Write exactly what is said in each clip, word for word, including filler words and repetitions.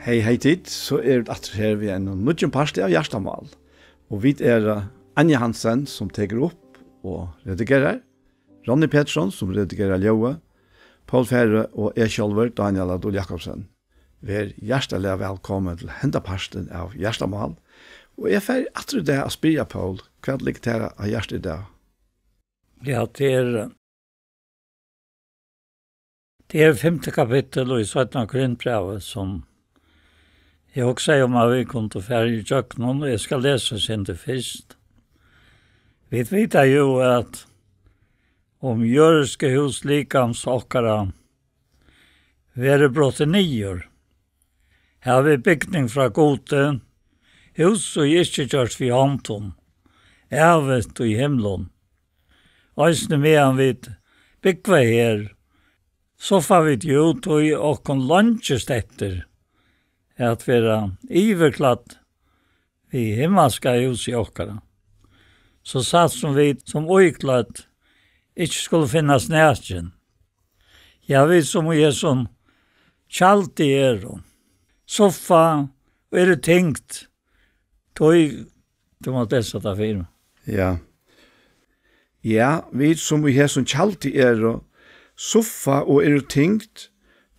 Hey, hey tit, so eru vit aftur her við einum nýggjum parti av Hjartamál. Og vit eru, eh, Anja Hansen, sum tekur upp og redigerar, Ronny Petersson, sum redigerar ljóðið, Poul Færø og eg sjálvur, Dánial á Dul Jakobsen. Ver hjartaliga vælkomin til henda partin av Hjartamál. Og eg fari aftur í dag at spyrja Poul, hvat liggur tær á hjarta í dag? Ja, tað er, tað er fimta kapittul í seinna Korintbrævi, sum eg hugsaði um, at vit kundu farið ígjøgnum, og eg skal lesa eitt sindur fyrst. Vit vita jú, at um jørðiska hús likams okkara verður brotið niður, hava vit bygning frá Gudi, hús, ið ikki er gjørt við hondum, ævigt í himlum. Eisini meðan vit búgva her, so fáa vit jú, tí okkum leingist eftir at vera yvirklædd við himmalska húsið okkara, so satt sum vit sum íklødd ikki skulu finnast nakin. Ja, vit sum í hesum tjaldi eru, suffa og eru tyngd, tí, tú mást lesa tað fyri meg. Ja. Ja, vit sum í hesum tjaldi eru, suffa og eru tyngd,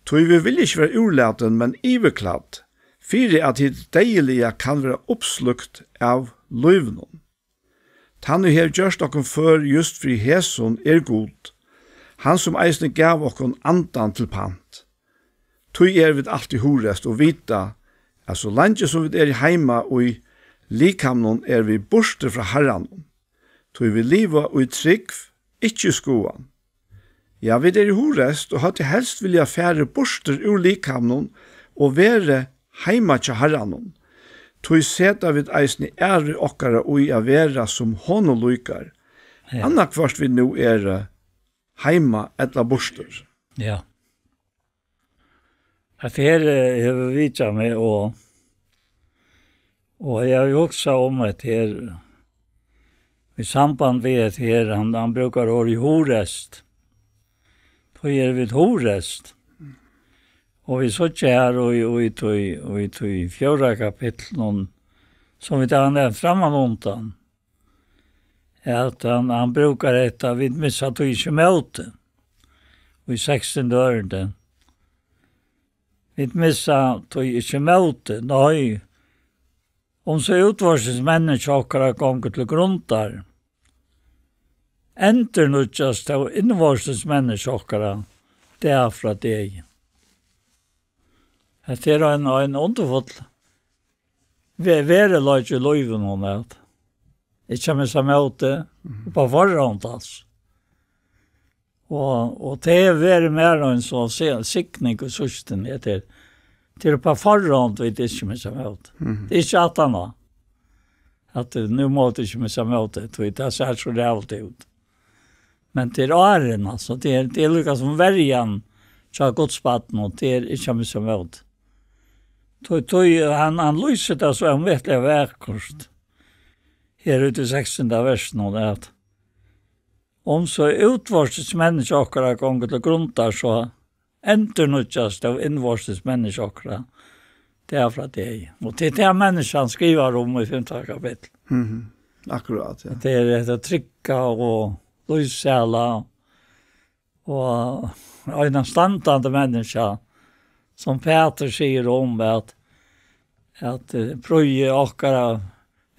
tí vit vilja ikki vera úrlatin, men yvirklædd, fyri at hitt deyðiliga kann vera uppslúkt av lívinum. Tann, ið hevur gjørt okkum før júst fyri hesum, er Gud, hann sum eisini gav okkum Andan til pant. Tí eru vit altíð hugreysd og vita, at so leingi sum vit eru heima í likamnum, eru vit burtur frá Harranum. Tí vit liva í trúgv, ikki í skoðan. Ja, vit eru hugreysd og høvdu helst viljað farið burtur úr likamnum og verið heima hjá Harranum. Tí seta vit eisini æru okkara í at vera sum honum líkar, ja, annaðhvørt vit nú eru heima ella burtur. Ja. At her, eh, hevur vitjað meg, og, og eg havi hugsað um at her, í samband við at her, hann, hann brúkar orðið hugreysd. Tí eru vit hugreysd. Og vit síggja her í, í, í, í, í fjórða kapitlinum, sum vit hava nevnt frammanundan, at hann, hann brúkar hetta, vit missa tí ikki mótið. Og í sekstanda ørindi. Vit missa tí ikki mótið, nei. Um so útvortis menniskja okkara gongur til grundar, endurnýggjast tó innvortis menniskja okkara dag frá degi. Hetta er ein, ein undurfull ve-, veruleiki í lívinum, at ikki at missa mótið, mhm, upp á forhond, altso. Og, og tað hevur verið mær ein so si-, signing í síðstuni, at tað er, tað er upp á forhond, vit ikki missa mótið. Mhm. Tað er ikki aftaná, at, eh, nú má tú ikki missa mótið, tí tað sær so ræðuligt út. Men tað er áðrenn, altso, tað er, tað er líka sum verjan hjá Guds barn, og tað er ikki at missa mótið. Tí, tí hann, hann lýsir tað so ómetaliga vakurt her úti í sekstanda versinum, at um so útvortis menniskja okkara gongur til grundar, so endurnýggjast av innvortis menniskja okkara dag frá degi. Og tað er tað menniskjan skrivar um í fimta kapitli. Mhm. Akkurát, ja. Tað er hetta trygga og lýsæla og einastandandi menniskja, sum Pætur sigur um, at, at, eh, prýði okkara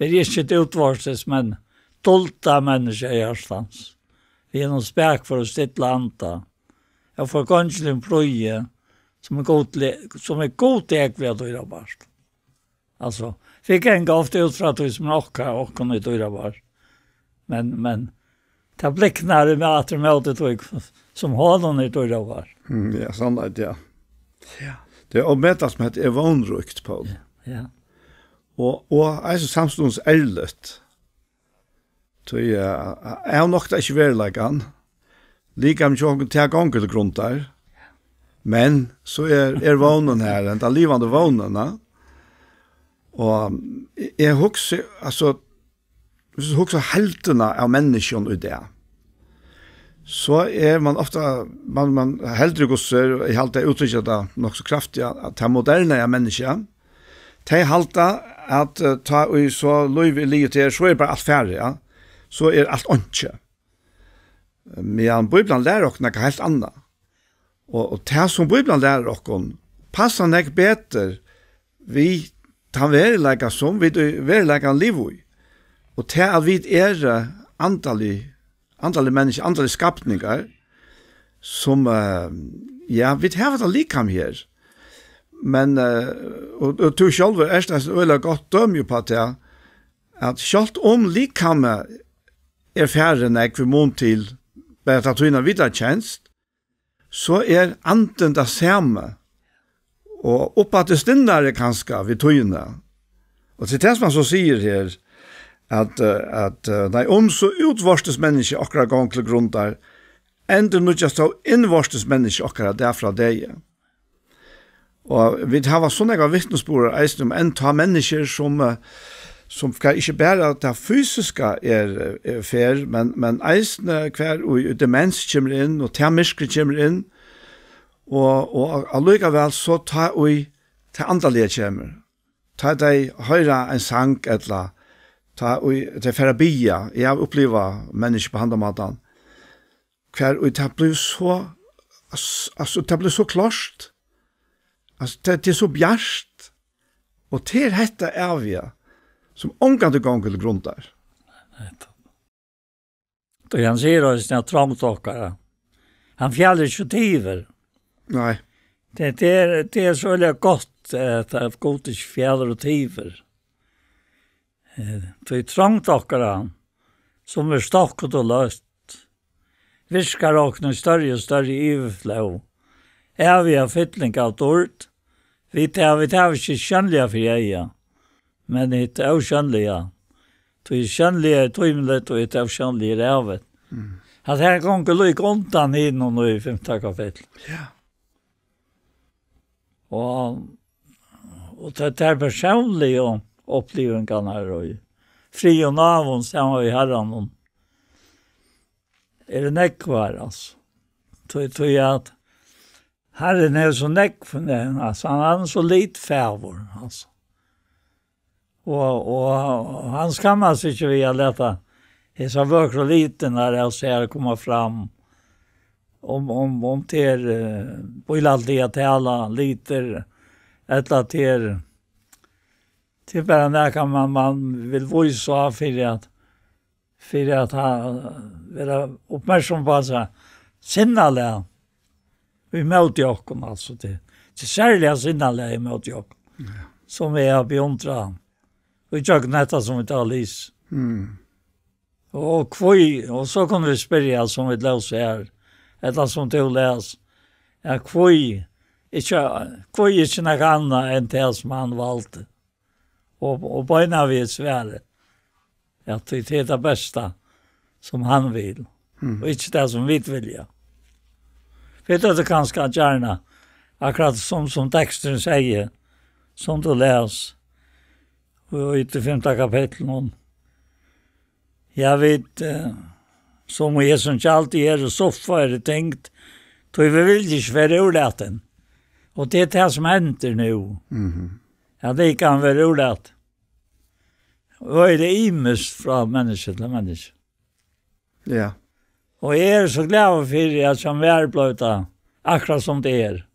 er ikki til útvortis, men dulda menniskja hjartans. Við einum spakførum og stilla anda, av forgongiligum prýði, sum er Gud le-, sum er Gud ógvuliga dýrabært. Altso, vit ganga ofta út frá tí sum er okkara, okkum er dýrabært. Men, men tað bliknar við aftur móti tí sum honum er dýrabært. Mm, ja, sannheit, ja. Ja. Tað er ómetaliga sum hetta er vónríkt, Poul. Ja, ja. Og, og eisini samstundis ærligt. Tí, eh, eg nokti ikki veruleikan. Likamið hjá okkum, tað gongur til grundar. Men so er, er vónin her, henda livandi vónin, ja. Og eg, eg hugsi, altso, viss tú hugsar heildina av menniskjum í dag, so er man ofta, man, man heldur í hvussu er, eg haldi at úttrykkja tað nokk so kraftigt, at tað moderna er menniskja. Tey halda at, eh, tá ið so lívið er liðugt her, so er bara alt farið, ja. So er alt einki. Men Bíblian lærir okkum nakað heilt annað. Og, og tað sum Bíblian lærir okkum, passar nógv betur við tann veruleika sum vit í veruleikanum liva í. Og tað at vit eru andalig, andalig menniskju, andalig skapningar, sum, eh, ja, vit hava tað likam her. Men, eh, og, og tú sjálvur ert eitt øgiliga gott dømi upp á tað, at sjálvt um likamið er farið nógv í mun til bara ta tíðina vit hava kenst, so er andin tað sama. Og uppaftur stinnari kanska við tíðina. Og til tað sum hann so sigur her, at, eh, at, eh, nei, um so útvortis menniskja okkara gongd til grundar, endurnýggjast tó innvortis menniskja okkara dag frá degi. Og vit hava so nógvar vitnisburðir eisini um enn tá menniskjur sum, eh, sum hvar ikki bara tað fysiska er, er fer, men, men eisini hvar í, í demens kemur inn, og tað myrkrið kemur inn, og, og allíkavæl so tá í tað andaliga kemur. Tá tey hoyra ein sang, ella tá í tey fara at biðja, eg havi upplivað menniskju på handan mátan, hvar í tað blívur so, als-, altso, tað blívur so klárt, altso, tað, tað er so bjart, og tað er hetta æviga, sum ongantíð gongur til grundar. Nettupp. Og hann sigur eisini at trongd okkara, hann fjalir ikki yvir. Nei. Tað, tað er, tað er so øgiliga gott, at, at Gud ikki fjalir yvir. Eh, tí trongd okkara, sum er stokkut og løtt, virkar okkum í størri og størri yvirflóð. Æviga fylling av dýrd, vit hava, vit hava ikki sjónliga fyri eyga, men hitt ósjónliga. Tí sjónliga er tímiligt, og hitt ósjónliga er ævigt. Mm. At her gongur líka undan hinum í fimta kapitli. Ja. Og, og tað, tað er persónliga upplivingarnar og frið og náðum saman við Harranum. Er det nógvar, altso. Tí, tí at Harrin hevur so nógv, altso, hann, hann er so litfagur, altso. Og, og hann skammast ikki við at lata hesar vøkru litirnar av sær koma fram. Um, um, um tað er, eh, bílætliga tala, litir, ella tað er, tað er bara nakað man, man vil vísa á fyri at, fyri at ha, vera uppmerksom á seg sinnalag ímóti okkum, altso, tað, tað serliga sinnalag ímóti okkum, ja, sum eg havi beundrað í gjøgnum hetta, sum vit hava lisið. Mm. Og hví, og so kunnu vit spyrja, sum vit lósu her, ella sum tú las, ja, hví ikki, hví ikki nakað annað enn tað, sum hann valdi? Og, og beinanvegin svarið, ja, tí tað er tað besta, sum hann vil, mhm, og ikki tað, sum vit vilja. Vit høvdu kanska gjarna, akkurát sum, sum teksturin sigur, sum tú las, og í tí fimta kapitlinum, ja, vit, eh, sum í hesum tjaldi eru, suffa eru tyngd, tí vit vilja ikki vera úrlatin. Og tað er tað, sum hendir nú. Mhm. At vit kunnu vera úrlatin. Og er tað ymiskt frá menniskju til menniskju. Ja. Og eg eri so glaður fyri, at sum er bleiv tað, akkurát sum tað er.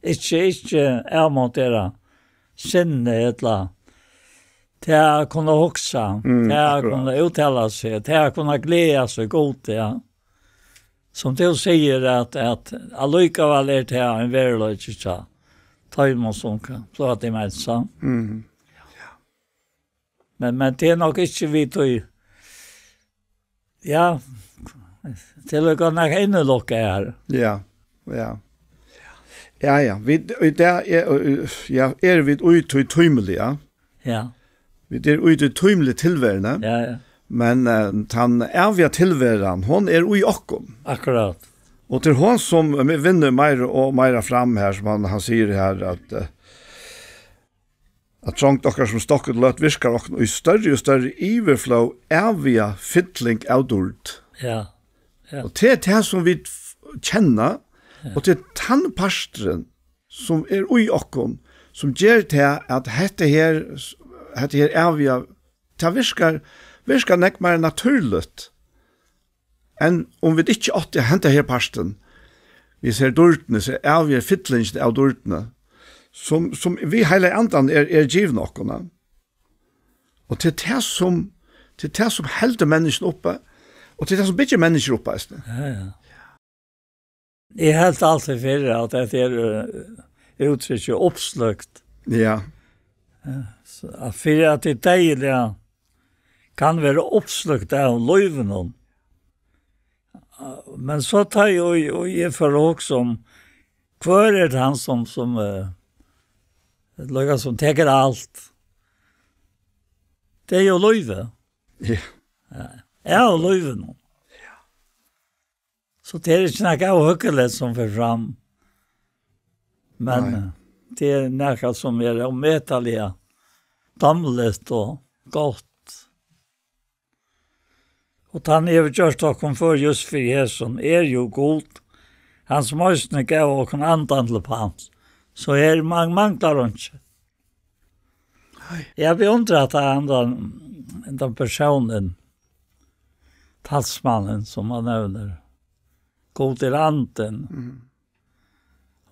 Ikki, ikki avmontera sinnið, ella til at kunna hugsa, mm, til at akkurát, kunna úttala seg, til at kunna gleða seg í Gudi, ja. Sum tú sigur, at, at allíkavæl er tað ein veruleiki hjá teimum, sum kann, so at tey mensa. Mm. Men, men tað er nokk ikki við tí. Ja, tað er gott nokk innilukka her. Ja, ja. Ja, ja. Vit, í dag er, ja, eru vit í tí tímiliga, ja. Ja. Vit eru í tí tímiligu tilveruni. Ja, ja. Men, eh, tann æviga tilveran, hon er í okkum. Akkurát. Og til hon sum vinnur meira og meira fram her, sum hann, hann sigur her, at, eh, at trongd okkara sum stokkut og løtt virkar okkum í størri og størri yvirflóð æviga fylling av dýrd. Ja. Ja. Og tað er tað sum vit f-, kenna, ja, og tað er tann parturin sum er í okkum, sum ger tað at hetta her, hetta her æviga, tað virkar, virkar nógv meira natúrligt enn um vit ikki áttu henda her partin. Vit sær dýrdini, sær æviga fyllingina av dýrdini, sum, sum við Heilaga Andan er, er givin okkum, ja. Og til tað sum, til tað sum heldur menniskjuna uppi, og til tað sum byggir menniskjuna upp, eisini. Ja, ja. Eg helt altíð fyri, at hetta er, eh, úttrykk uppsløkt. Ja. Ja, so at fyri at tað deyðiliga kann vera uppsløkt av lívinum. Men so tá eg, og, og eg fór at hugsa um, hvør er hann sum, sum, eh, líka sum tekur alt? Tað er jú lívið. Ja. Ja. Er jú lívið nú. So tað er ikki nakað óhugnaligt sum fer fram. Men, nei, eh, tað er nakað sum er ómetaliga dámligt og gott. Og tann hevur gjørt okkum før júst fyri hesum, er jú Gud, hann sum eisini gav okkum andan til pant. So her mang-, manglar einki. Nei. Eg beundri at hann, tann, tann persónin, talsmannin, sum hann nevnir. Gud er andin. Mhm.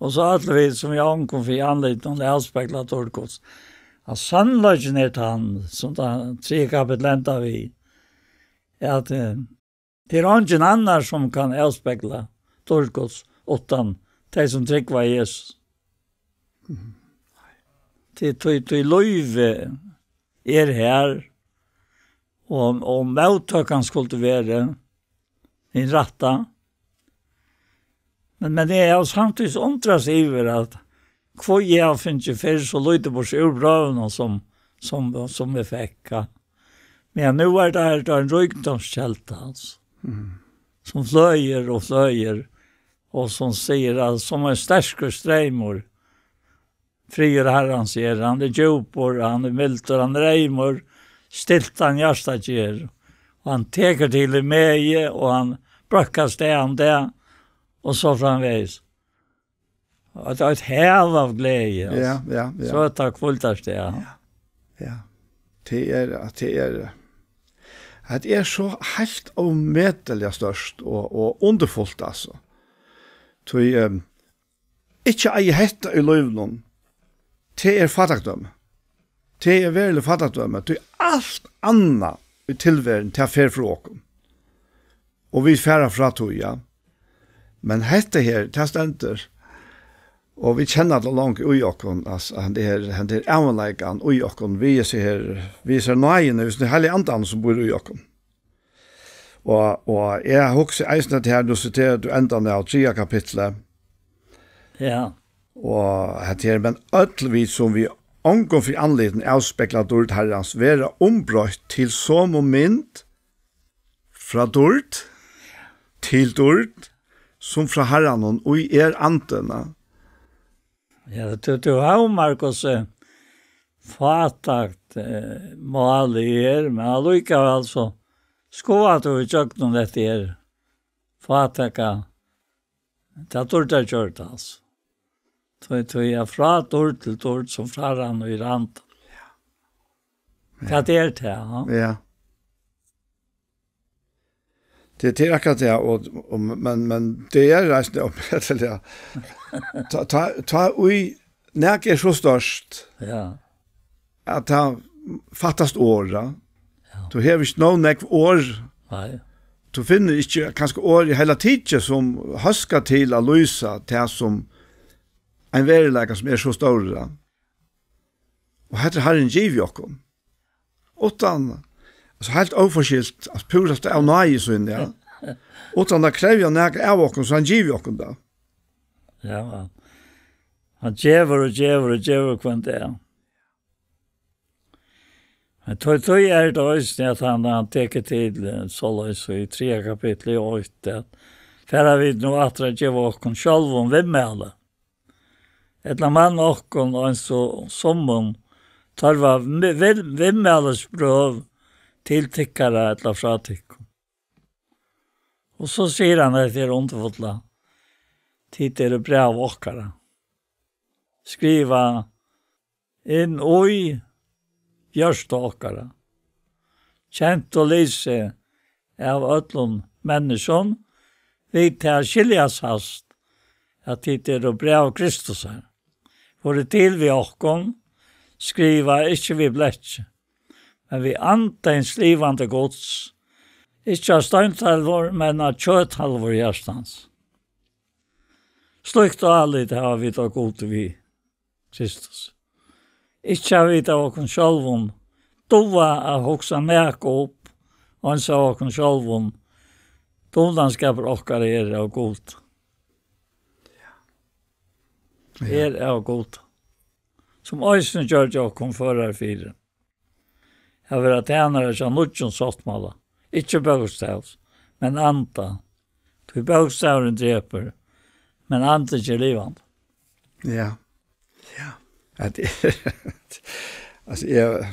Og so øll vit, sum í ongum fyri andlitinum avspegla dýrd Guds. At sannleikin er tann, sum tað triðja kapittul endar við, er at, eh, tað er eingin annar, sum kann avspegla dýrd Guds, uttan tey, sum trúgva á Jesus. Mhm. Tí, tí, tí lívið er her, og, og móttøkan skuldi verið hin rætta. Men, men eg havi samtíðis undrast yvir, at hví eg havi fingið fyrr so lítið burtur úr brøvunum, sum, sum, sum eg fekk, ja. Men nú er tað, er tað ein ríkdómskelda, altso, mhm, sum fløðir og fløðir, og sum sigur, at sum ein sterkur streymur, friður Harrans er, hann er djúpur, hann er mildur, hann er reymur, stillt hann hjarta ger, og hann tekur til í megi, og hann brøðkar stað um tað, og so framvegis. Og eitt, eitt hav av gleði, altso. Ja, ja, ja. So er tað hvíldarstað. Ja. Ja. Tað er, tað er, tað er so heilt ómetaliga stórt og, og undurfult, altso. Tí, ehm, ikki eiga hetta í lívinum, tað er fátækdømi. Tað er veruliga fátækdømi, tí alt annað í tilveruni, tað fer frá okkum. Og vit fara frá tí, ja. Men hetta her, tað stendur. Og vit kenna tað longu í okkum, altso, hann er, hann er ævinleikan í okkum, við hesi her, við hesi her náðini, við hesum Heilaga Andanum, sum býr í okkum. Og, og eg hugsi eisini at her, nú siterar tú endan av triðja kapitli. Ja. Og hetta her, men øll vit, sum við ongum fyri andlitinum avspegla dýrd Harrans, verða umbroytt til somu mynd, frá dýrd til dýrd, sum frá Harranum, ið er andin. Ja, tú, tú hevur, Markus, eh, fátækt, eh, málið er, men allíkavæl so skoðar tú í gjøgnum hetta her fátæka, tað dýrdargjørda, altso. Tí, tí er frá dýrd til dýrd, sum frá Harranum, ið er andin. Ja. Hvat er tað, ha? Ja. Tað, tað er akkurát tað, og, og, men, men tað er reisandi ómetaliga. Tá, tá, tá ið nakað er so stórt, ja, at tað fattast orð, ja. Ja. Tú hevur ikki nóg nógv orð. Nei. Tú finnur ikki kanska orð í heila tikið, sum hóskar til at lýsa tað, sum ein veruleika, sum er so stórur, ja. Og hetta er Harrin givið okkum. Uttan, altso, heilt óforskyldt, altso, púrasta av náði síni, ja. Uttan at krevja nakað av okkum, so hann givið okkum tað. Ja, hann, hann gevur og gevur og gevur hvønn dag. Men tí, tí er tað eisini, at hann, hann tekur til, eh, soleiðis í triðja kapitli og eitt, at fara vit nú aftur at geva okkum sjálvum viðmæli? Ella man okkum eins og summum tørva vi-, vil-, viðmælisbrøv til tykkara ella frá tykkum? Og so sigur hann, hetta er undurfulla: Tit eru bræv okkara, skrivað inn í hjørtu okkara, kent og lisið av øllum menniskjum, við tað skiljast fast, at tit eru bræv Kristusar, vóru til við okkum, skrivað ikki við blekki, men við anda hins livandi Guds, ikki av steintalvur, men av kjøttalvur hjartans. Slíkt álit hava vit á Gudi við Kristus. Ikki av vit av okkum sjálvum duga at hugsa nakað upp, eins av okkum sjálvum, dugnaskapur okkara er av Gud. Ja. Er av Gud, sum eisini gjørdi okkum førar fyri at vera tænarar hjá nýggjum sáttmála, ikki bókstavs, men anda. Tí bókstavurin drepur, men andin ger livandi. Ja. Ja. At er, altso, eg,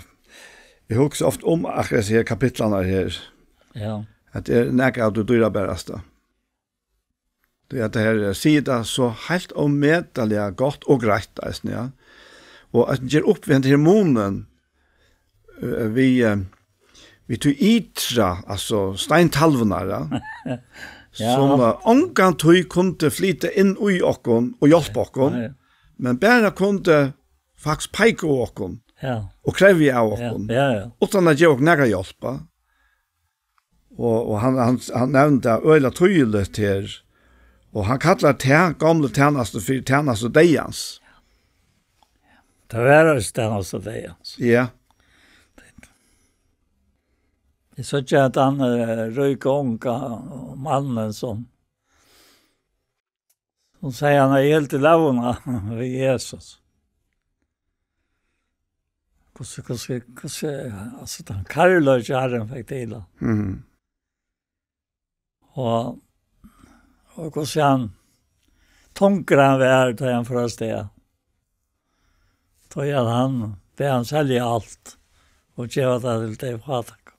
eg hugsi ofta um akkurát hesi her kapitlarnar her. Ja. At er nakað av tí dýrabarasta. Tí at tað her, eh, sigur tað so heilt ómetaliga gott og greitt eisini, ja. Og at ger upp við hendan her munin, eh, við, eh, við tí ytra, altso steintalvurnar, ja, ja, sum, eh, ongantíð kundi flyta inn í okkum og hjálpa okkum, nei, men bara kundi faktiskt peika á okkum, ja, og krevja av, ja, okkum, ja, ja, uttan at geva okkum nakra hjálp, ja. Og, og hann, hann, hann nevndi tað øgiliga týðiligt her. Og hann kallar tað gomlu tænastu fyri tænastu deyðans. Tað var eisini tænastu deyðans. Ja. Eg síggi at hann, eh, ríka unga mannin sum Hon segði, hann hevði hildið lógina við Jesus. Hvussu, hvussu, hvussu, altso, tann kærleiki Harrin fekk til hann. Mhm. Og, og hvussu hann, tungur hann var, tá hann fór av stað. Tá ið hann bað hann selja alt og geva tað til tey fátæku,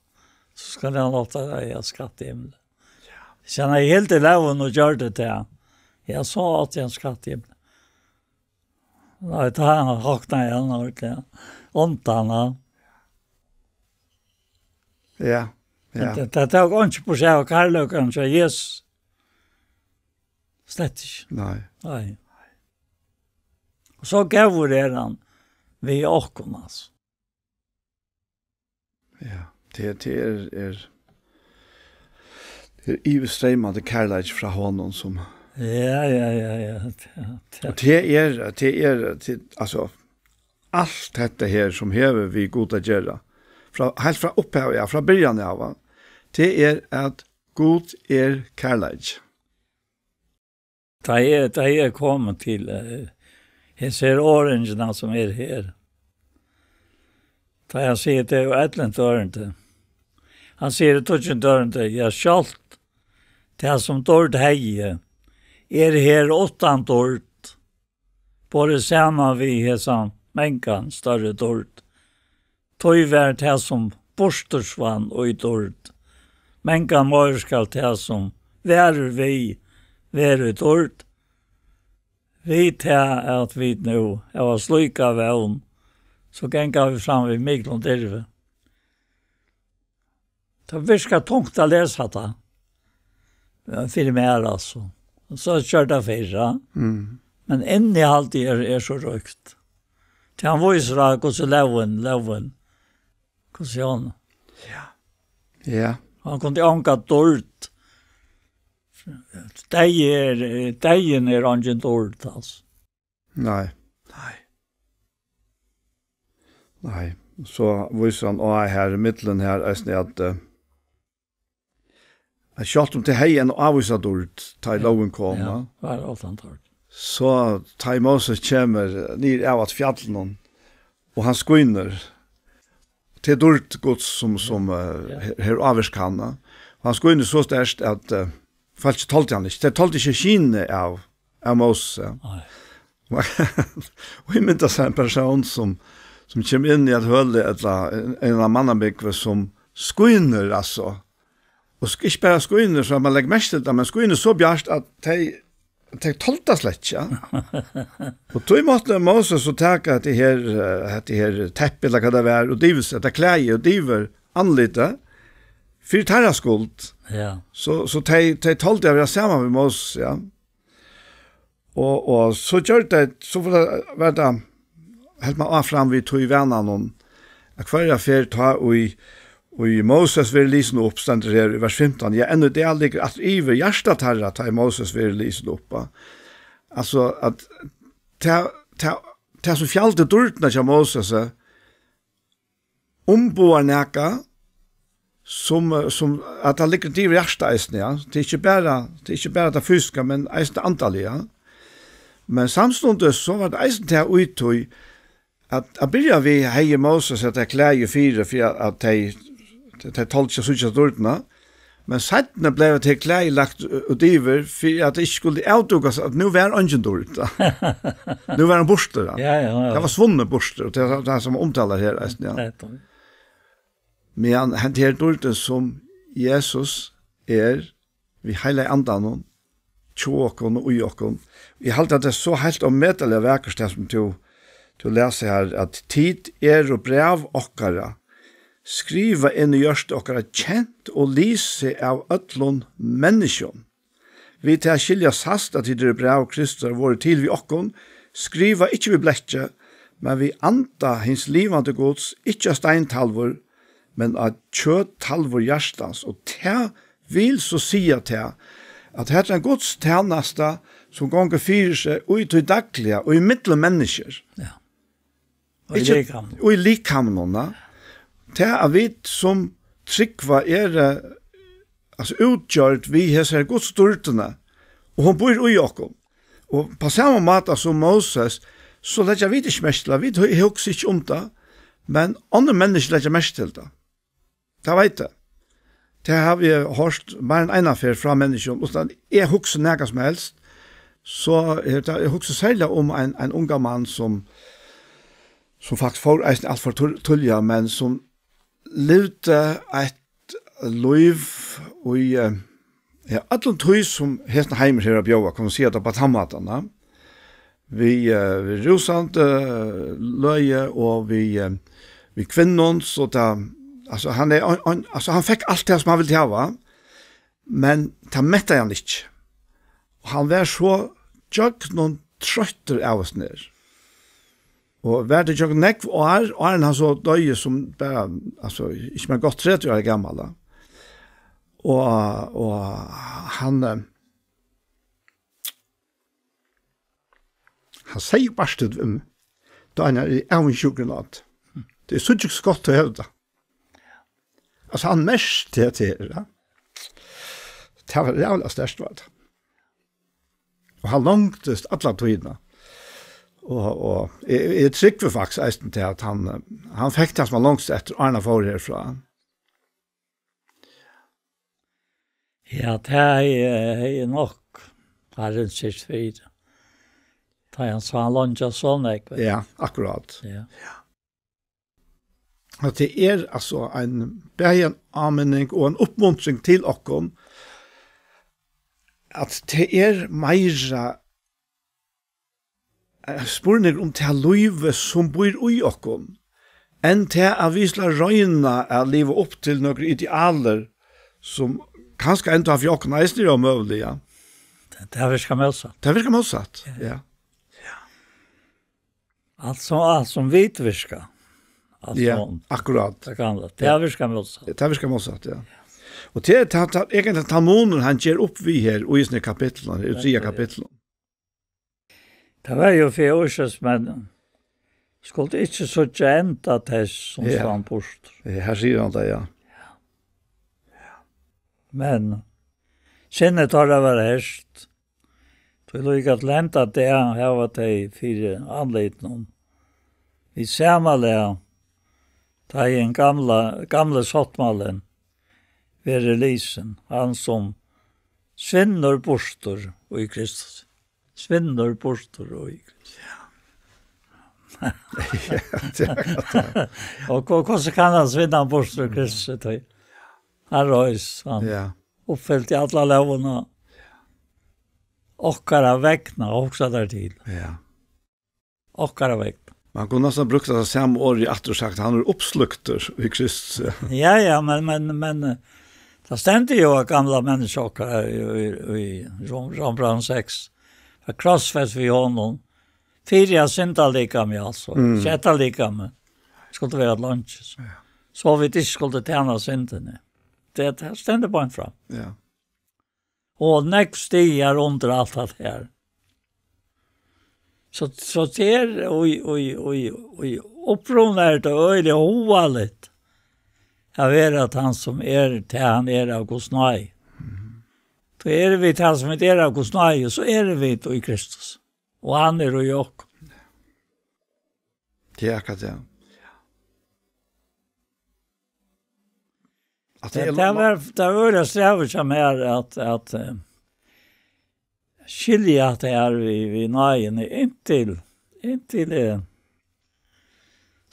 so skal hann átt at eiga skatt í himli. Hvis hann hevði hildið lógina og gjørt tað, ja, so átti hann skatt í himli. Nei, tá hann hoknaði hann ordiliga undan, ja. Ja, ja. Men tað, tað tók einki burtur av kærleikanum hjá Jesus. Slett ikki. Nei. Nei. Og so góður er hann við okkum, altso. Ja, tað, tað er, er, tað er yvirstreymandi kærleiki frá honum sum. Ja, ja, ja, ja. Tað, tað. Og tað er, tað er, tað, altso, alt hetta her sum hevur við Gud at gera, frá, heilt frá upphavi, ja, frá byrjan av, tað er at Gud er kærleiki. Tá eg, tá eg komi til, eh, hesar orðini sum eru her. Tá hann sigur, tað er jú ellivu ørindi. Hann sigur í tíggjunda ørindi, ja, sjálvt tað sum dýrd hevði, er her uttan dýrd, borið saman við hesa mangan størri dýrd. Tí var tað, sum burtursvann, í dýrd. Mangan meir skal tað, sum verður við, vera í dýrd. Við tað, at vit nú hava slíka vón, so ganga vit fram við miklum dirvi. Tað virkar tungt at lesa hatta, eh, fyri mær, altso. Og so gjør tað fyrra. Mm. Men innihaldið er, er so ríkt. Tí hann vísir á, hvussu lógin, lógin, hvussu hon. Ja. Ja. Hann kundi onga dýrd. Deyði er, deyðin er eingin dýrd, altso. Nei. Nei. Nei. So vísir hann á her, í miðjuni her, eisini at, eh, at sjálvt um tað hevði eina ávísa dýrd, tá ið, ja, lógin kom, ja, va? Var uttan dýrd. So tá ið Moses kemur niður av at fjallinum, og hann skínur, tað er dýrd Guds sum, sum, eh, ja, her, her ávirkar hann, va? Og hann skínur so sterkt at, eh, fólkið toldi hann ikki. Tey toldu ikki skinið av, av Moses, ja. Nei. Og eg minnist ein persón sum, sum kemur inn í eitt høli, ella ein, ein av mannabúgvum sum skínur, altso. Og sk-, ikki bara skýnið, so man leggur merki til tað, men skýnið er so bjart, at tey, tey tola tað slett ikki, ja. Og tí mátti Moses so taka hetta her, eh, hetta her teppi, ella hvat tað var, og dyvir seg, hetta klæði, og dyvir andlitið, fyri teirra skuld. Ja. So, so tey, tey toldu at vera saman við Moses, ja. Og, og so gjørdi tað, so var tað, var tað, helt man áfram við tí vananum, at hvørja ferð tá í, í Moses verður lisin upp, stendur her í vers fimtan, ja, enn í dag liggur aftur yvir hjarta teirra, tá í Moses verður lisin upp, ja. Altso, at tað, tað, tað sum fjaldi dýrdirnar hjá Moses, eh, umboðar nakað, sum, eh, sum, at tað liggur til hjarta eisini, ja. Tað er ikki bara, tað er ikki bara tað fysiska, men eisini tað andaliga. Men samstundis so var tað eisini tað í tí, at, at byrja við hevði Moses hetta klæði fyri, fyri at, at tey, tey toldu ikki at síggja dýrdirnar. Men seinni bleiv tað klæði lagt út yvir, fyri at tað ikki skuldi avdúkast, at nú var eingin dýrd. Nú var hann burtur, ja. Ja, ja, ja. Tað var svunnet burtur, og tað er tað sum omtalar her, eisini, ja. Nettupp. Men hann, hann her dýrdin sum Jesus er, við heilaga andanum, hjá okkum og í okkum. Eg haldi, at tað er so heilt ómetaliga vakurt, tað sum tú, tú lesur her, at tit eru bræv okkara, skrivað inn í hjørtu okkara, kent og lisið av øllum menniskjum. Við tað skilja sæst, at tit eru bræv Kristusar, vorðið til við okkum, skrivað ikki við blekki, men við anda hins livandi Guds, ikki á steintalvur, men á kjøttalvur hjartans. Og tað vil so siga tað, at hetta er ein Guds tænasta, sum gongur fyri seg í tí dagliga, og í millum menniskjur. Ja. Og í Ikki likamum. Og í likamum, ja. Tað at vit sum trúgva eru, altso, útgjørd við hesar Guds dýrdina, og hon býr í okkum. Og á sama máta sum Moses, so leggja vit ikki merki til tað, vit hu-, hugsa ikki um tað, men onnur menniskju leggja merki til tað. Tað veit eg. Tað havi eg hoyrt meir enn eina ferð frá menniskjum, uttan eg hugsi nakað sum helst. So eg, eg hugsi serliga um ein, ein ungan mann sum, sum faktiskt fór eisini alt for tul-, tíðliga, men sum livdi eitt lív í, eh, ja, øllum tí sum hesin heimur hevur at bjóða, kann man siga tað á tann mátan, ja. Við, eh, við rúsandi, eh, løgi og við, eh, við kvinnum, so tað, altso, hann er ein, ein, altso, hann fekk alt tað sum hann vildi hava, men tað mettaði hann ikki. Og hann var so gjøgnum troyttur av og snær. Og var tað gjøgnum nógv ár, áðrenn hann so doyði sum bara, altso, ikki meir enn gott tretivu ára gamal, da. Og, og hann, eh, hann segði bart við meg, tá hann er avundsjúkur á tað. Tað er so ikki so gott at hava tað. Altso, hann merkti tað her, ja. Tað var jævla sterkt, var tað. Og hann longtist alla tíðina. Og, og eg, eg trúgvi faktiskt eisini til, at hann, eh, hann fekk tað sum hann longtist eftir, áðrenn hann fór herfrá. Ja, tað hevði, hevði nokk Harrin syrgt fyri. Tá hann sá hann longja so nógv. Ja, akkurát. Ja. At tað er, altso, ein, bæði ein áminning og ein uppmuntring til okkum, at tað er meira, eh, spurningur um tað lívið, sum býr í okkum, enn tað, at vit skulu royna at liva upp til nøkur idealir, sum kanska enntá fyri okkum eisini eru ómøgulig, ja. Tað, tað virkar mótsatt. Tað virkar mótsatt, ja. Ja. Alt sum, alt sum vit virka. Alt Ja, sum akkurát. Tað gamla. Ja. Tað virkar mótsatt. Tað virkar mótsatt, ja. Og tað er ta-, ta-, eigentliga tann munur, hann ger upp við her, í hesum kapitlinum, í triðja Nettupp, ja. Kapitlinum. Tað var jú fyri Ísraelsmenn, skuldu ikki síggja enda tess, sum Ja. Svann burtur. Ja, her sigur hann tað, ja. Men sinni teirra var hert, tí líka til enda dag hava tey fyri andlitinum. Við sama lag, tá ið hin gamla, gamli sáttmálin verður lisin, hann sum svinnur burtur í Kristus. Svinnur burtur í Kristus. Ja, tað er gott, ja. Og hva-, hvussu kann hann svinna burtur í Kristus, tí? Hann reis, hann Ja. uppfylti alla lógina. Okkara vegna, hugsa tær til. Ja. Okkara vegna. Man kunne næstan brukt tað sama orðið aftur og sagt, hann er uppsluktur í Kristus. Ja, ja, men, men, men, eh, tað stendur jú at gamla menniskja okkara í, í, í Rom-, Rómbrævinum seks, at krossfest við honum, fyri at syndalikamið, altso, Mm. keypta likamið, skuldi vera longis. Ja. So vit ikki skuldu tæna syndini. Tað, tað stendur beint fram. Ja. Og nógv stigar undir alt tað her. So, so tað er, og, og, og, og uppruna er tað øgiliga hugaligt at vera tann sum er, tað hann er av Guds náði. Mhm. Tá eru vit tað sum vit er av Guds náði, so eru vit í Kristus. Og hann er í okkum. Tað er akkurát tað. At Ja, tað er tað var, tað var øgiliga strævið hjá mær at, at, eh, skilja at tað er við, við náðini inntil, inntil, eh,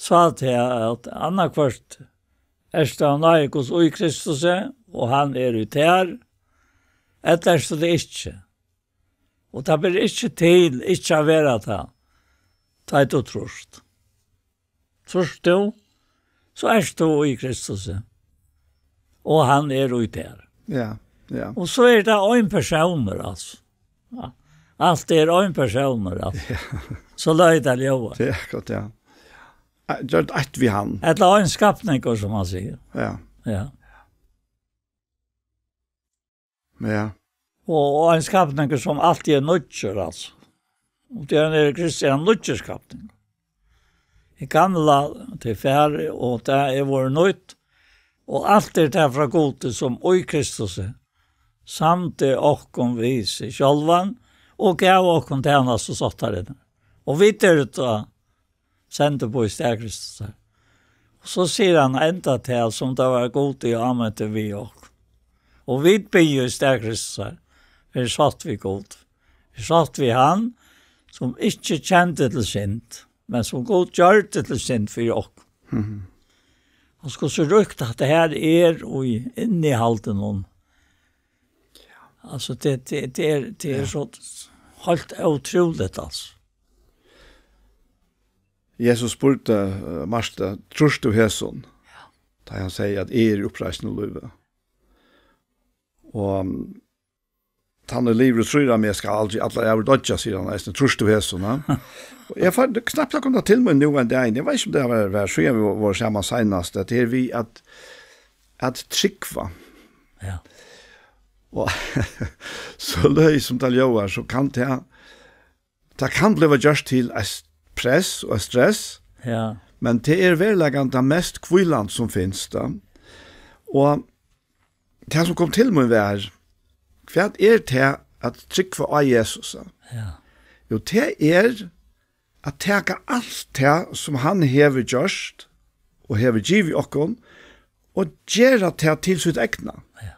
sá tað at annaðhvørt ert av náði Guds í Kristusi, og hann er í tær, ella ert tú tað ikki. Og tað ber ikki til ikki at vera tað, tá ið tú trýrt. Trýrt tú, so ert tú í Kristusi, og hann er í tær. Ja, ja. Og so er tað ein persónur, altso. Ja. Alt er ein persónur, altso. Ja. So løgið tað ljóðar. Tað er akkurát, ja. Eh, gjørt eitt við hann. Ella ein skapningur, sum man sigur. Ja. Ja. Ja. Og, og ein skapningur, sum altíð er nýggjur, altso. Og tað er nær Kristi ein nýggjur skapningur. Tað gamla, tað er farið, og tað er vorðið nýtt. Og alt er tað frá Gudi, sum í Kristusi samdi okkum við seg sjálvan og gav okkum tænastu sáttarinnar. Og vit eru tá sendiboð í stað Kristusar. Og so sigur hann enda til, sum tað var Gud, ið ámenti við okkum. Og vit biðja í stað Kristusar, verið sátt við Gud. Verið sátt við hann, sum ikki kendi til synd, men sum Gud gjørdi til synd fyri okkum. Mhm. Og hvussu ríkt at tað her er í innihaldinum. Altso, tað, tað, tað er, tað er Ja. so heilt ótrúligt, altso. Jesus spurdi, eh, Marta, "Trýrt tú hesum?" Ja. Tá hann segði at eg eri uppreisn og lív. Og, um, "Tann er livur og trýr á meg, skal aldri allar ævir doyggja," sigur hann eisini, "Trýrt tú hesum, ha?" Og eg fari knappt at koma til mín nú ein dag. Eg veit ikki um tað var, var síðan vit vóru saman seinast, at her við at, at trúgva. Ja. Og so løgið sum tað ljóðar, so kann tað, tað kann bliva gjørt til eitt press og eitt stress, Ja. men tað er veruliga tað mest hvílandi sum finst, tá. Og tað sum kom til mín var, hvat er tað at trúgva á Jesus? Ja. Jú, tað er at taka alt tað sum hann hevur gjørt og hevur givið okkum og gera tað til sítt egna. Ja.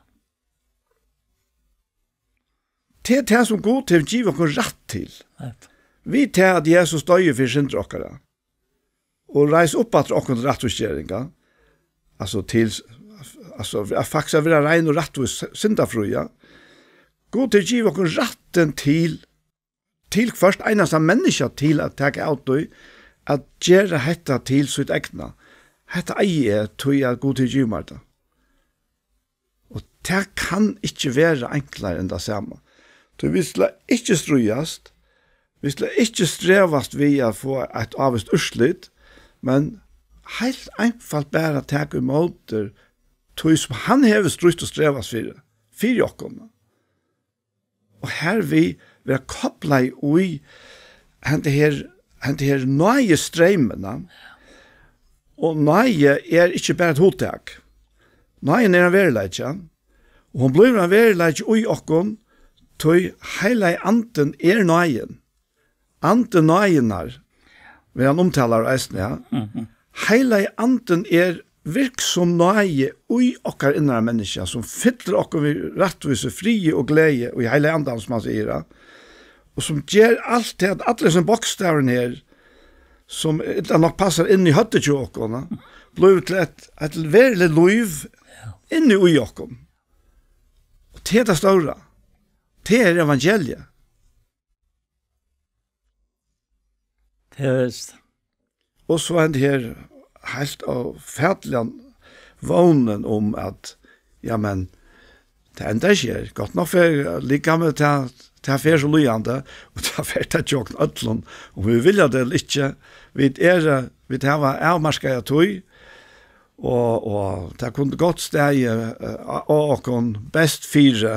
Tað er tað sum Gud hevur givið okkum rætt til. Rætt. Við tað at Jesus doyði fyri syndir okkara og reis upp aftur okkum til rættvísgeringar, altso til, altso at faktiskt at vera rein og rættvís, syndafrí, ja. Gud hevur givið okkum rættin til, til hvørt einasta menniskja til at taka av tí, at gera hetta til sítt egna. Hetta eigi eg, tí at Gud hevur givið mær tað. Og tað kann ikki vera enklari enn tað sama. Tí vit skulu ikki stríðast, vit skulu ikki strevast við at fáa eitt ávíst úrslit, men heilt einfalt bara taka ímóti tí, sum hann hevur strítt og strevast fyri, fyri okkum. Og hervið vera koplað í henda her, henda her náðistreymin. Og náði er ikki bara eitt hugtak. Náðin er ein veruleiki, og hon blívur ein veruleiki í okkum, tí Heilagi Andin er náðin. Andi náðinnar, verður hann umtalaður eisini, ja. Mhm. Heilagi Andin er virksom náði í okkara innra menniskja, sum fyllir okkum við rættvísi, friði og gleði í Heilaga Andanum, sum hann sigur, ja. Og sum ger alt tað, at allir sum bókstavir her, sum illa nokk passar inn í høvdið hjá okkum, ja, blívur til eitt, eitt veruligt lív, Ja. inni í okkum. Og tað er tað stóra. Tað er evangeliið. Tað er vist. Og so er her heilt ófatiliga vónin um at, ja, men, tað endar ikki her. Gott nokk fer likamið, tað, tað fer so líðandi, og tað fer tað gjøgnum øllum, um vit vilja tað ella ikki. Vit eru, vit hava avmarkaða tíð, og, og tað kundi gott staðið, eh, á, á okkum best fyri,